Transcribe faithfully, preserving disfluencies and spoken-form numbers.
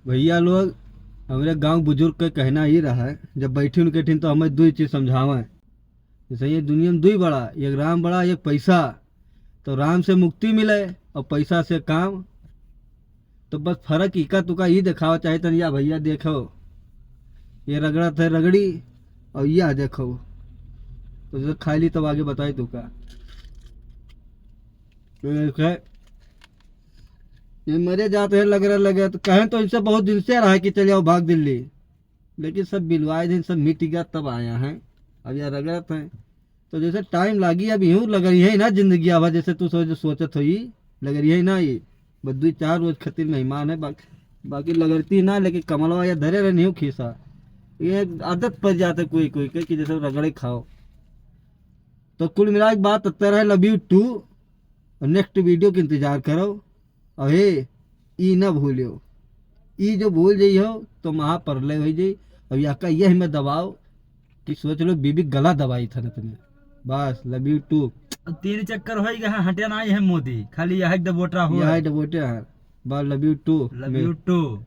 भइया लोग, हमरे गाँव बुजुर्ग के कहना ई रहा है, जब बैठी उनके ठिन तो हमें दुइ चीज समझावे। जैसे ये दुनिया में दुइ बड़ा, एक राम बड़ा, एक पैसा। तो राम से मुक्ति मिले और पैसा से काम। तो बस फर्क इका तुका ई देखावा चाहे तन, या भइया देखो, ये रगड़त है रगड़ी और या देखो, तो जैसे खाई ली तब आगे बताई तुका। तो जैसे ये मरे जात है लग रहा लगे, तो कहें तो इनसे बहुत दिन से रहा है कि चले आओ भाग दिल्ली, लेकिन सब बिलवाए दिन सब मिट गया तब आया है। अब यार रगड़त है तो जैसे टाइम लागी, अब यूं लग रही है ना जिंदगी, अब जैसे तू सोच, सोचत हो ई लग रही है ना, ये बस दुइ चार रोज खातिर मेहमान है, बाकी, बाकी लगरती ना, लेकिन कमलवा या धरे रहे नहीं खीसा। ये आदत पड़ जाता है कोई कोई के कि जैसे रगड़े खाओ। तो कुल मिला के बात अत्तर है, लव यू टू, और नेक्स्ट वीडियो के इंतजार करो। और हे, ई ना भूलियो, ई जो भूल जाई हो तो महाप्रलय हो जाई। अब याका यही में दबाओ कि सोच लो बीबी गला दबाई था अपने। बस, लव यू टू। तीन चक्कर हो गया, हटे ना ये मोदी, खाली यह दबोटा हो। यह दबोटे है। बस, love you too. Love you to.